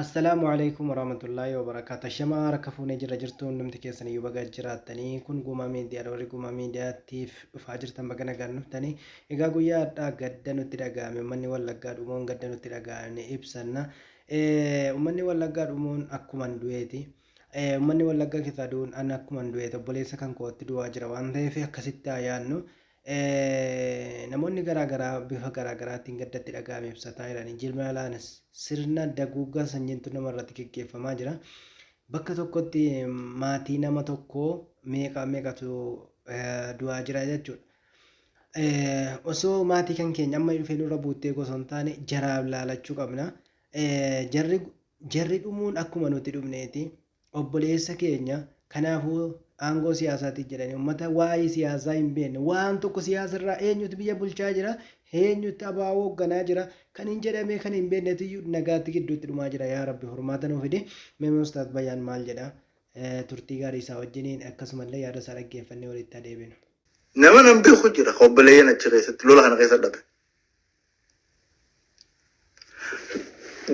Assalaamu Aleykum Warahmatullaahi Wabarakaatu. Ashamaa harka fuunee jirra jirtu hundumti keessan iyyuu baga jiraattanii kun Guumaa Miidiyaadha. Warri Guumaa Miidiyaatiif dhufaa jirtan baga nagaan dhuftanii. Egaa guyyaa har'aa gadda nutti dhaga'ame uummanni Wallaggaa dhumuun gadda nutti dhaga'ame ibsanna. Uummanni Wallaggaa dhumuun akkuman du'eeti. Uummanni Wallaggaa keessaa du'uun an akkuman du'eeti. Obboleessa kan kootti du'aa jira waan ta'eef akkasitti haa yaadnu. Namoonni garaa garaa bifa garaa garaatiin gadda itti dhaga'ame ibsataa jirani. Jimlaanis sirna daguuggaa sanyiintu nama irratti geggeeffamaa jira. Bakka tokkotti maatii nama tokkoo meeqa meeqatu du'aa jira jechuudha. Osoo maatii kan keenya amma dhufee nurra buuttee osoo hin taane jaraaf laalachuu qabna. Jarri jarri dhumuun akkuma nuti dhumneeti. Obboleessa keenya kanaafuu aangoo siyaasaatiif jedhanii uummata waa'ee siyaasaa hin beekne waan tokko siyaasa irraa eenyutu biyya bulchaa jira eenyutu abaa'oo hoogganaa jira kan hin jedhamee kan hin beeknetu iyyuu nagaatti gidduutti dhumaa jira yaa rabbi furmaata nuu fidi mee ustaaz Bayaan maal jedha turtii gaarii isaa wajjiniin akkasumallee yaada isaa dhaggeeffannee walitti adeeminu. Nama nan beeku jira ka obboleeyyan achi keessatti lola kana keessa dhabe.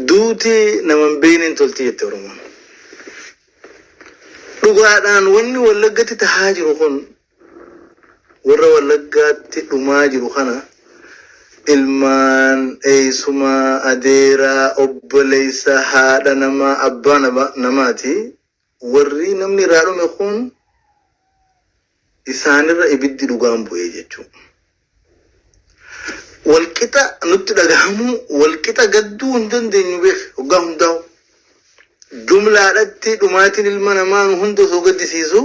Duuti nama hin beekneen tolti jette Oromoon. Dhugaadhaan wanni Wallaggatti tahaa jiru kun warra Wallaggaatti dhumaa jiru kana ilmaan, eessumaa, adeeraa, obboleessa, haadha namaa, abbaa namaati. Warri namni irraa dhume kun isaanirra ibiddi dhugaan bu'ee jechuudha. Walqixa nutti dhagahamuu, walqixa gadduu hin dandeenyu beek hoggaa hundaa'u. Jumlaadhatti dhumaatiin ilma namaa nu hunda osoo gaddisiisu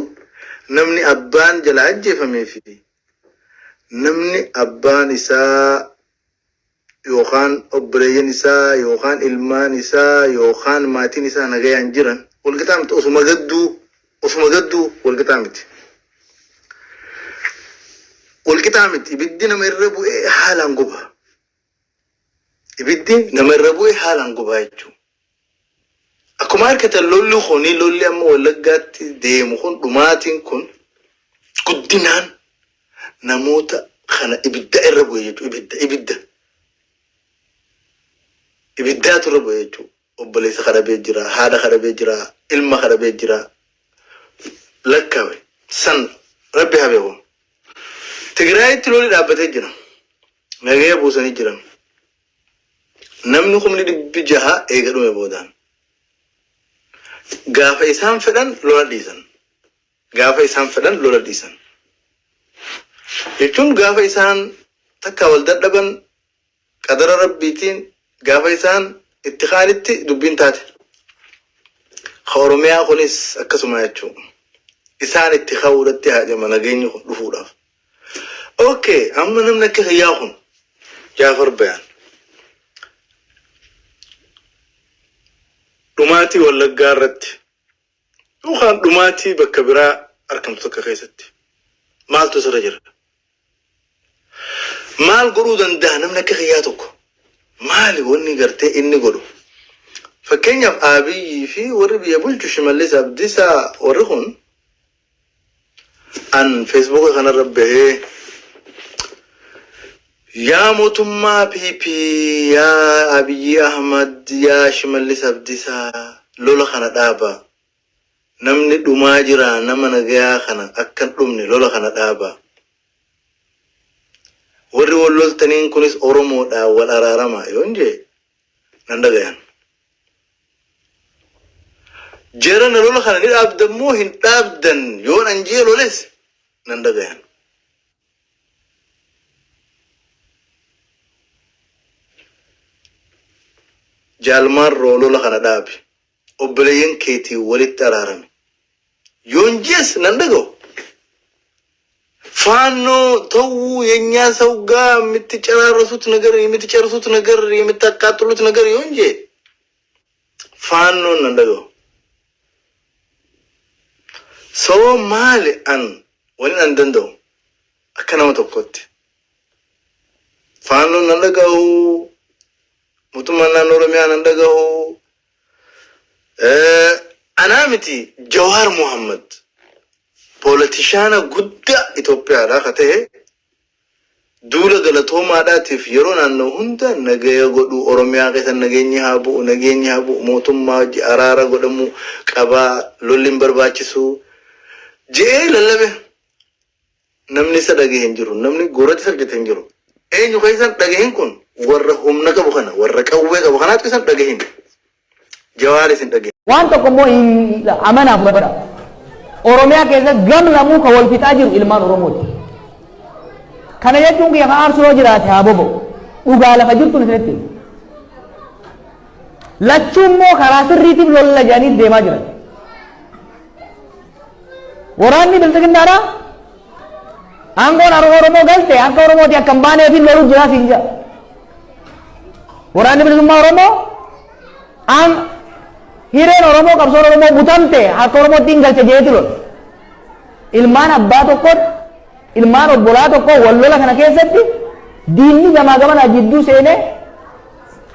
namni abbaan jalaa ajjeefamee fi namni abbaan isaa yookaan obboleeyyan isaa yookaan ilmaan isaa yookaan maatiin isaa nagayaan jiran walqixaa miti osuma gadduu osuma gadduu walqixaa miti. Walqixaa miti ibiddi nama irra bu'ee haalaan guba. Ibiddi nama irra bu'ee haalaan gubaa jechuudha. Akkuma argitan lolli kuni lolli amma Wallaggaatti deemu kun dhumaatiin kun guddinaan namoota kana ibidda irra bu'e jechuudha. Ibidda ibidda ibiddaatu irra bu'e jechuudha. Obboleessa kadhabee jira, haadha kadhabee jira, ilma kadhabee jira. Lakkaawe san rabbi haa beeku. Tigraayitti lolli dhaabbatee jira. Nagaya buusanii jiran. Namni 600,000 eega dhume boodaan. Gaafa isaan fedhan lola dhiisan. Gaafa isaan fedhan lola dhiisan. Jechuun gaafa isaan takkaa wal dadhaban qadara Rabbiitiin gaafa isaan itti ka'anitti dubbiin taate. Ka Oromiyaa kunis akkasuma jechuu. Isaan itti ka'uudhatti haajama nageenyi kun dhufuudhaaf. Ok amma namni akka kiyyaa kun Jaafar Bayaan dhumaatii Wallaggaa irratti yookaan dhumaatii bakka biraa argamtu takka keessatti maaltu isirra jira? Maal godhuu danda'a namni akka kiyyaa tokko? Maali wanni gartee inni godhu? Fakkeenyaaf Abiyyii fi warri biyya bulchu Shimallis Abdiisaa warri kun An Facebook kanarra bahee yaa mootummaa PP yaa Abiyyi Ahmad yaa Shimallis Abdiisaa lola kana dhaaba. Namni dhumaa jira nama nagayaa kana akka hin dhumne lola kana dhaaba. Warri wal loltaniin kunis Oromoodha wal araarama yoon jee nan dhagayan. Jarana lola kana ni dhaabdan moo hin dhaabdan yoon an jee loles nan dhagayan. Jaal Maarroo lola kana dhaabi. Obboleeyyan keetiin walitti araarami. Yoon jees nan dhaga'u. ፋኖ ተዉ፣ የኛ ሰው ጋር የምትጨራረሱት ነገር የምትጨርሱት ነገር የምታቃጥሉት ነገር ይሁን እንጂ ፋኖን nan dhaga'u. So maali an wani an danda'u akka nama tokkotti. Faannoon nan dhaga'u, mootummaan naannoo Oromiyaa nan dhaga'u. Anaa miti Jawaar Mohammad Polotishaana guddaa Itoophiyaadhaa ka ta'e Duula galatoomaadhaatiif yeroo naanna'u hunda nagaya godhuu, Oromiyaa keessa nageenyi haa bu'u, nageenyi haa bu'u, mootummaa wajji araara godhamuu qabaa, lolli hin barbaachisu je'ee lallabe. Namni isa dhagahe hin jiru. Namni gurratti isa argate hin jiru. Eenyu ka isa hin dhagahin kun? Warra humna qabu kana, warra qawwee qabu kanaatu isa hin dhagahin. Jawaaris hin dhagahin. Waan tokko immoo hin amanaa fudhadhaa. Oromiyaa keessa gam lamuu ka wal fixaa jiru ilmaan Oromooti. Kana jechuun kiyya ka aarsu yoo jiraate haa boba'u. Dhugaa lafa jirtuun isinitti hima. Lachuu immoo karaa sirriitiif lolla jedhanii deemaa jiran. Waraanni bilxiginnaadhaa aangoon Oromoo galte akka Oromooti akka hin baaneef loluu jiraa siin jedha. Waraanni bilisummaa Oromoo aan hireen Oromoo qabsoon Oromoo butamte harka Oromootti hin galche jeeti lola. Ilmaan abbaa tokkotti ilmaan obbolaa tokko wal lola kana keessatti diinni gamaa gamanaa jidduu seenee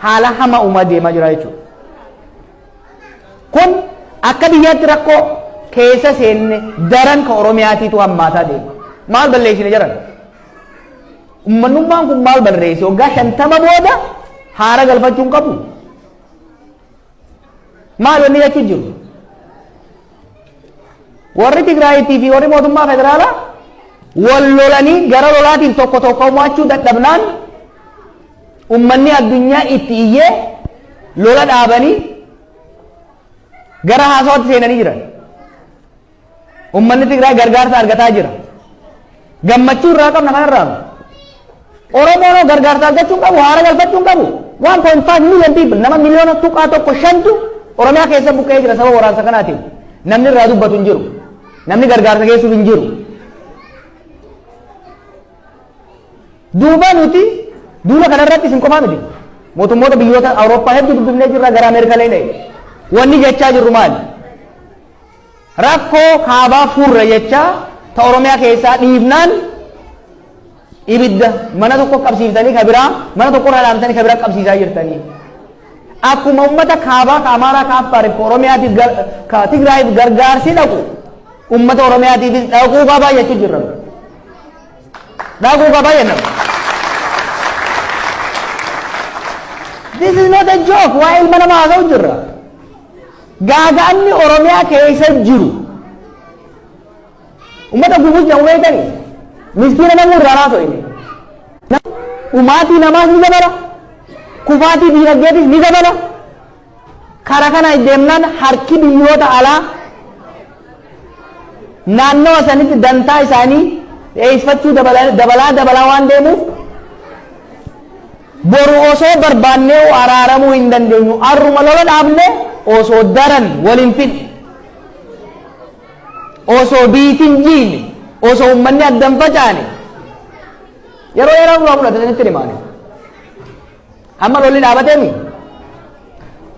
haala hamaa uumaa deemaa jira jechuudha. Kun akka biyyaatti rakkoo keessa seenne daran ka Oromiyaatiitu hammaataa deema. Maal balleessine jaran? Ummannummaan kun maal barreesse? Waggaa 50 booda haara galfachuu hin qabu. Maal wanni jechuu jiru? Warri Tigraayitii fi warri mootummaa federaalaa wal lolanii gara lolaatiin tokko tokko mo'achuu dadhabnaan ummanni addunyaa itti iyyee lola dhaabanii gara haasawaatti seenanii jiran. Ummanni Tigraay gargaarsa argataa jira. Gammachuu irraa qabna kanarraa. Oromoon hoo gargaarsa argachuu hin qabu, haara galfachuu hin qabu. 1.5 million people, nama miliyoona tuqaa tokko shantu Oromiyaa keessa buqqa'ee jira sababa waraansa kanaatiin. Namni irraa dubbatu hin jiru. Namni gargaarsa geessuuf hin jiru. Duuba nuti duula kanarratti isin qofaa miti. Mootummoota biyyoota Awurooppaa hedduu dubbifnee jirra gara Ameerikaa illee. Wanni jechaa jirru maali? Rakkoo kaabaa furra jechaa ta Oromiyaa keessaa dhiifnaan ibidda mana tokko qabsiiftanii ka biraa mana tokko irraa dhaamtanii ka biraa qabsiisaa jirtanii. Akkuma ummata kaabaa ka Amaaraa ka Affaariif ka Oromiyaatiif ka Tigraayiif gargaarsi dhaqu ummata Oromiyaatiifis dhaquu qabaa jechuu jirra. Dhaquu qabaa jenna. This is not a joke. Waa'ee ilma namaa haasa'u jirra. Gaaga'amni Oromiyaa keessa jiru ummata gubus jedhamu beektanii miskiina namuu irraa haasa'u. Dhumaatii namaas ni dabala. Kufaatii diinagdeetis ni dabala. Kara kana deemnaan harki biyyoota alaa naannawa sanitti dantaa isaanii dheessifachuu dabalaa dabalaa waan deemuuf boru osoo barbaannee araaramuu hin dandeenyu. Arruma lola dhaabne osoo daran wal hin fidne, osoo biitiin jiine, osoo uummanni addan facaane yeroo dheeraa nurraa fudhatanitti himaani. Amma lolli dhaabateemi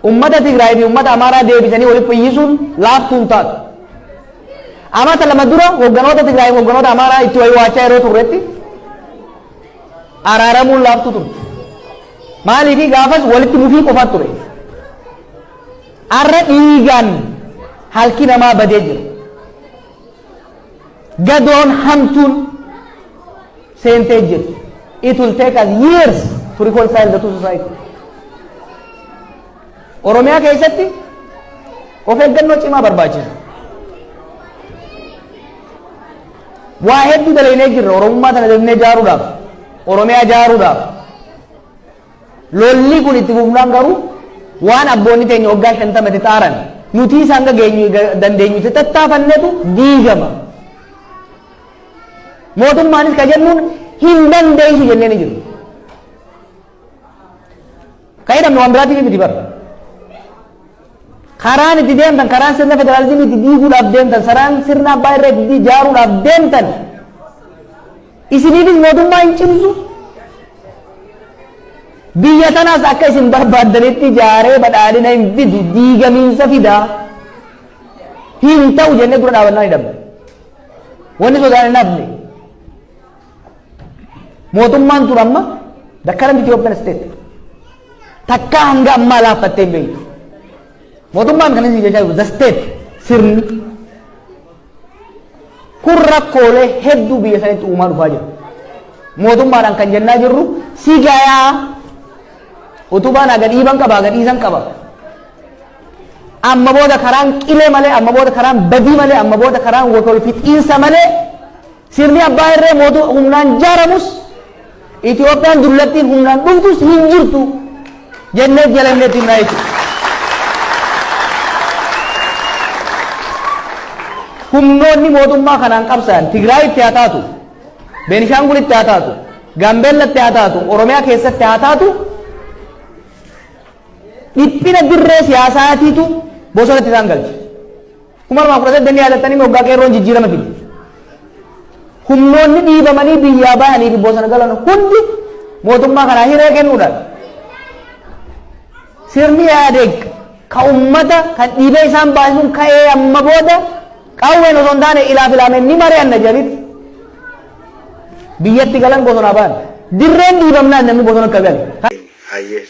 ummata Tigraay fi ummata Amaaraa deebisanii walitti fayyisuun laaftuu hin taatu. Amata 2 dura hogganoota Tigraay fi hogganoota Amaaraa itti waywaachaa yeroo turretti araaramuun laaftuu turte. Maaliifi gaafas walitti mufii qofa ture. Arra dhiigaan halki namaa badee jira. Gadoon hamtuun seentee jirti. It will take us years to reconcile the two society. Oromiyaa keessatti of eeggannoo cimaa barbaachisa. Waa hedduu dalagnee jirra Oromummaa tana deemnee ijaaruudhaaf, Oromiyaa ijaaruudhaaf. Lolli kun itti fufnaan garuu waan abboonni teenya waggaa 50 itti xaaran nuti isaan hanga geenyu dandeenyutti tattaafannetu diigama. Mootummaanis ka jennuun hin dandeessu jennee ni jiru. Kan jedhamne waan biraatiif miti bara. Karaan itti deemtan, karaan sirna federaalizimii itti diiguudhaaf deemtan, karaan sirna abbaa irree itti ijaaruudhaaf deemtan isiniifis mootummaa hin cimsu. Biyya tanaas akka isin barbaaddanitti ijaaree badhaadhina hin fidu, diigamiinsa fida. Hin ta'u jennee dura dhaabannaa ni dhabne. Wanni sodaan hin hafne. Mootummaan tun amma the current Ethiopian state takkaa hanga ammaa laaffattee hin beektu. Mootummaan kan isin jechaa jiru the state sirni kun rakkoolee hedduu biyya sanitti uumaa dhufaa jira. Mootummaadhaan kan jennaa jirru si gayaa utubaan haga dhiiban qaba haga dhiisan qaba. Amma booda karaan qilee malee, amma booda karaan badii malee, amma booda karaan wal fixiinsa malee sirni abbaa irree mootu humnaan jaaramus Itoophiyaan dullattiin humnaan dhuftus hin jirtu jennee jalanneetti himnaa jechuudha. Humnoonni mootummaa kanaan qabsa'an Tigraayitti haa taatu, Beenishaangulitti haa taatu, Gaambeellatti haa taatu, Oromiyaa keessatti haa taatu, dhiphina dirree siyaasaatiitu bosonatti isaan galche. 2018 ni yaadattanii moggaa qeerroon jijjiirama fide. Humnoonni dhiibamanii biyyaa bayanii fi bosona galan hundi mootummaa kanaa hiree kennuudhaan sirni Ihaadeeg ka ummata kan dhiibee isaan baasisuun ka'ee amma booda qawween osoo hin taane ilaaf ilaameen ni mari'anna jedhanitti biyyatti galan bosonaa ba'an. Dirreen dhiibamnaan namni bosona akka gale. Hayyee.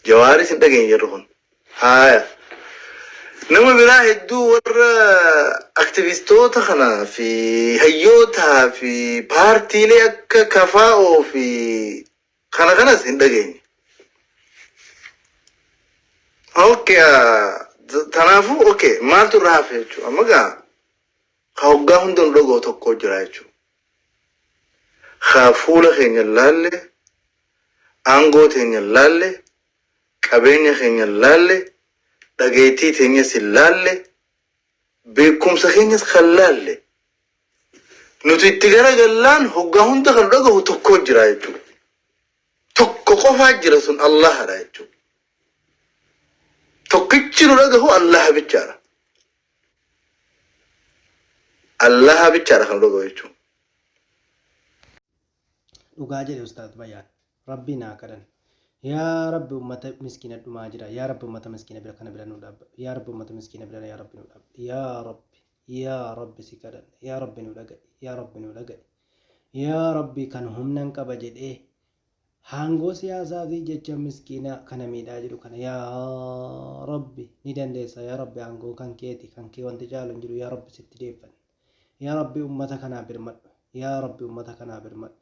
Jawaaris hin dhageenye jarri kun. Haaya. Nama biraa hedduu warra aktivistoota kana fi hayyootaa fi paartiilee akka KFO fi kana kanas hin dhageenye. Okay, tanaafuu okay maaltu irraa hafe jechuudha. Amma gaa ka hoggaa hunda nu dhaga'u tokko jira jechuudha. Ka fuula keenya hin laalle, aangoo teenya hin laalle, qabeenya keenya hin laalle, dhageettii teenyas hin laalle, beekumsa keenyas kan laalle. Nuti itti garagallaan hoggaa hunda kan dhagahu tokko jira jechuudha. Tokko qofaa jira sun Allahadha jechuudha. Tokkichi nu dhagahu Allaha bichaadha. Allaha bichaadha kan nu dhagahu jechuudha. Dhugaa jedhe ustaaz Bayaan. Rabbiin haa kadhan. Yaa Rabbi ummata miskiina dhumaa jira. Yaa Rabbi ummata miskiina bira kana bira nu dhaabba. Yaa Rabbi ummata miskiina bira yaa Rabbi nu dhaabba. Yaa Rabbi yaa Rabbi si kadhanna. Yaa Rabbi nu dhaga'i. Yaa Rabbi nu dhaga'i. Yaa Rabbi kan humnan qaba jedhee haangoo siyaasaa fi jecha miskiina kana miidhaa jiru kana yaa Rabbi ni dandeessa. Yaa Rabbi aangoo kan keeti kan kee wanti caalu hin jiru. Yaa Rabbi sitti deeffanna. Yaa Rabbi ummata kanaa birmadhu. Yaa Rabbi ummata kanaa birmadhu.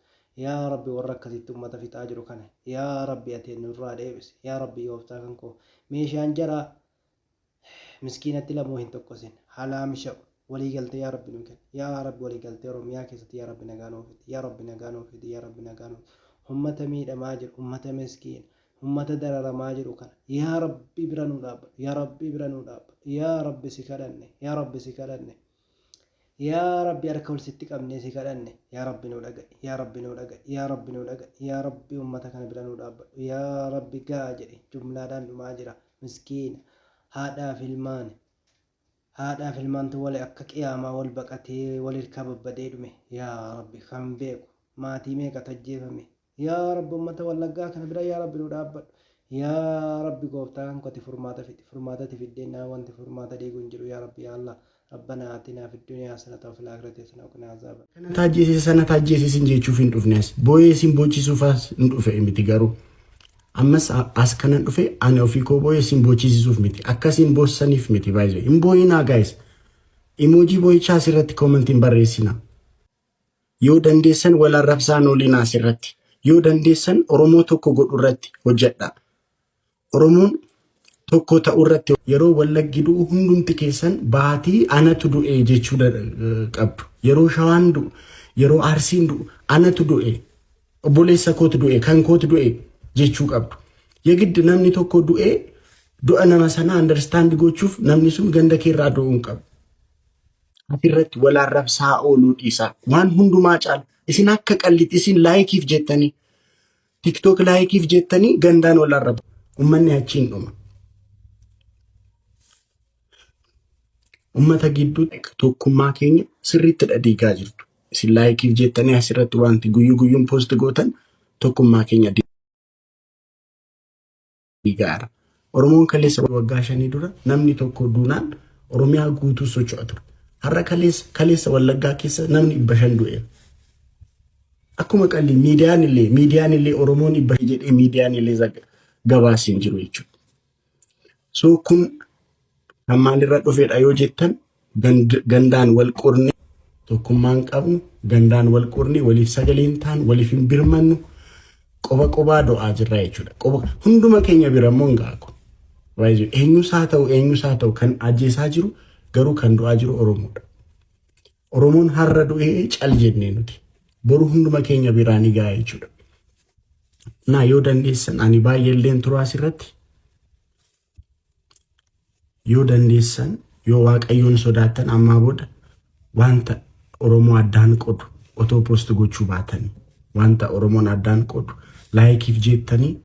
Yaa Rabbi warra akkasitti ummata fixaa jiru kana. Yaa Rabbi ati nurraa deebisi. Yaa Rabbi gooftaa kan koo meeshaan jaraa miskiinatti lamuu hin tokkosin. Halaamsha'u. Walii galtee yaa Rabbi nuu kenni. Yaa Rabbi walii galtee Oromiyaa keessatti yaa Rabbi nagaa nuu fidi. Yaa Rabbi nagaa nuu fidi. Yaa Rabbi nagaa nuu fidi. Ummata miidhamaa jiru, ummata miskiina, ummata dararamaa jiru kana yaa Rabbi bira nuu dhaabbadhu. Yaa Rabbi bira nuu dhaabbadhu. Yaa Rabbi si kadhanne. Yaa Rabbi si kadhanne. Yaa Rabbi harka ol sitti qabnee si kadhanne. Yaa Rabbi nuu dhaga'i. Yaa Rabbi nuu dhaga'i. Yaa Rabbi nuu dhaga'i. Yaa Rabbi ummata kana bira nuu dhaabbadhu. Yaa Rabbi ga'a jedhe jumlaadhaan dhumaa jira. Miskiina. Haadhaaf ilmaan. Haadhaaf ilmaantu wal akka qiyaamaa wal baqatee wal hirkaa babbadee dhume. Yaa Rabbi kan beeku. Maatii meeqatu ajjeefame. Yaa Rabbi ummata Wallaggaa kana bira yaa Rabbi nu dhaabbadhu. Yaa Rabbi gooftaa kan kooti furmaata fidi. Furmaata ati fiddeen nama wanti furmaata diigu hin jiru yaa Rabbi yaa Allah. Rabbana atinaa fid duniyaa hasanatan wa fil aakhirati hasanatan wa qinaa azaaba. Kana taajjeesise sana taajjeesisin jechuuf hin dhufne as. Booyee isin boochisuufas hin dhufe miti garuu. Ammas as kanan dhufe ani ofii koo booyee isin boochisiisuuf miti. Akka isin boossaniif miti baay'ee. Hin booyinaa guys. Emoji boo'ichaa asirratti comment hin barreessinaa. Yoo dandeessan wal arrabsaa hin oolinaa asirratti. Yoo dandeessan Oromoo tokko godhu irratti hojjedhaa. Oromoon tokko ta'uu irratti yeroo Wallaggi du'u hundumti keessan baatii anatu du'e jechuu qabdu. Yeroo Shawaan du'u, yeroo Arsiin du'u anatu du'e, obboleessa kootu du'e, kan kootu du'e jechuu qabdu. Yegiddi namni tokko du'e du'a nama sanaa understand gochuuf namni sun ganda keerraa du'uu hin qabu. Asirratti wal arrabsaa ooluu dhiisaa. Waan hundumaa caala. Isin akka qallitti isin laayikiif jettanii tiktook laayikiif jettanii gandaan wal arraba. Uummanni achiin dhuma. Uummata gidduutti tokkummaa keenya sirriitti dhadiigaa jirtu. Isin laayikiif jettanii asirratti wanti guyyuu guyyuun poost gootan tokkummaa keenya diigaara. Oromoon kaleessa waggaa shanii dura namni tokko duunaan Oromiyaa guutuu socho'a ture. Har'a kaleessa kaleessa Wallaggaa keessa namni 500 du'eera. Akkuma qalli miidiyaan illee miidiyaan illee Oromoon 500 jedhee miidiyaan illee gabaasee hin jiru jechuudha. So kun kan maalirra dhufedha yoo jettan gandaan wal qorne tokkummaan qabnu Gandaan wal qoodnee, waliif sagalee hin taanu, waliif hin birmannu, qoba qobaa do'aa jirra jechuudha. Qoba hunduma keenya bira immoo hin ga'a kun. Eenyus haa ta'u, eenyus haa ta'u, kan ajjeesaa jiru garuu kan du'aa jiru Oromoodha. Oromoon har'a du'ee cal jennee nuti. Boru hunduma keenya biraa ni ga'a jechuudha. Naa yoo dandeessan, ani baay'ee illeen turaa asirratti, yoo dandeessan, yoo Waaqayyoon sodaattan, ammaa booda wanta Oromoo addaan qodu otoo post gochuu baatanii, wanta Oromoon addaan qodu likeiif jettanii